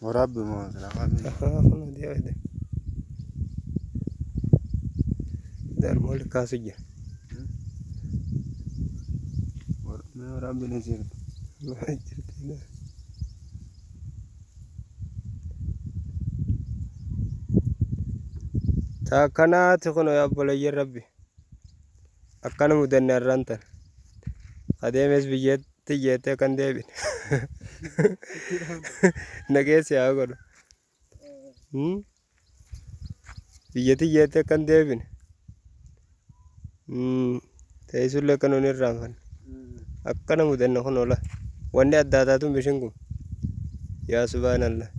Waraabbi moo silaa kaasuu? Kun deebi'e. Darmooli kaasu jira. Mee waraabbi ni jirti. Jirti. Takkanaati kun obboleeyyan rabbi. Akkana mudanne har'aan tana. Adeemes biyyatti jettee kan deebine. Nageessi haa godhu. Biyyatti jettee kan deebine. Teessullee akka nuun irraanfanne. Akkana mudanne kun ola. Wanni addaa taatuun bishin kun. Yaa subhaanallah.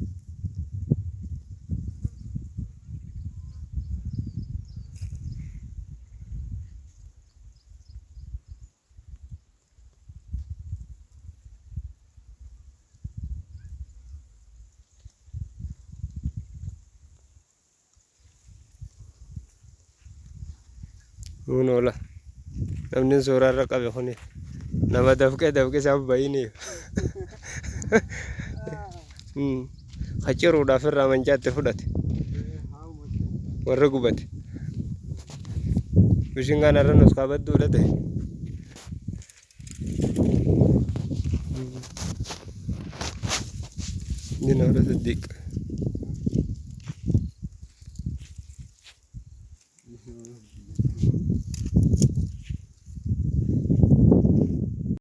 Kun oola. Namni suuraa irra qabe kun nama dafqee dafqee isaaf bayiniif. Haciruudhaaf irraa mancaatti fudhate. Warra gubate. Bishingaan irra nus kaabadduudha ta'e. Dinaara Siddiq.